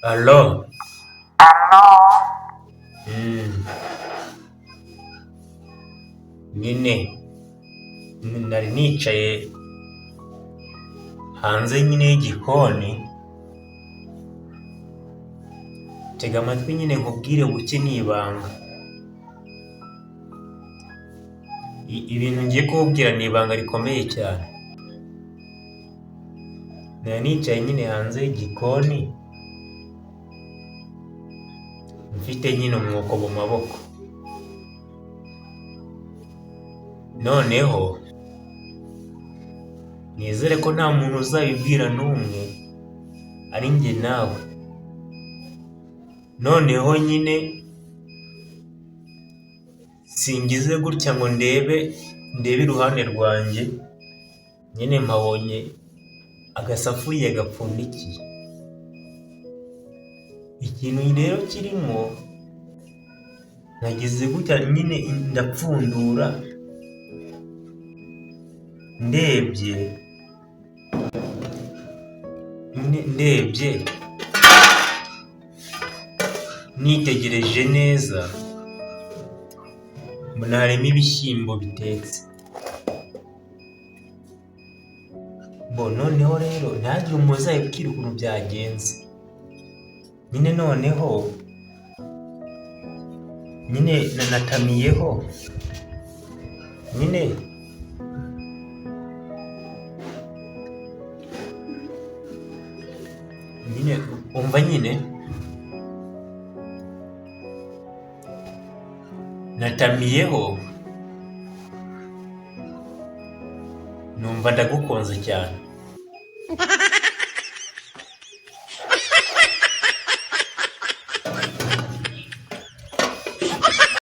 Alo. Alo. Nyine nari nicaye hanze nyine y'igikoni, tega amatwi nyine nkubwire buke ni ibanga. Ibintu ngiye kukubwira ni ibanga rikomeye cyane. Nari nicaye nyine hanze y'igikoni, mfite nyine umwuko mu maboko. Noneho nizere ko nta muntu uzabibwira n'umwe, ari njye nawe. Noneho nyine singize gutya ngo ndebe iruhande rwanjye, nyine mpabonye agasafuriya gapfundikiye. Ikintu rero kirimo, nagize gutya nyine ndapfundura, ndebye nyine ndebye nitegereje neza, mbona harimo ibishyimbo bitetse. Bo noneho rero ntihagire umuntu uzabibwira ukuntu byagenze. Nyine noneho nyine nanatamiyeho, nyine nyine umva nyine natamiyeho numva ndagukunze cyane.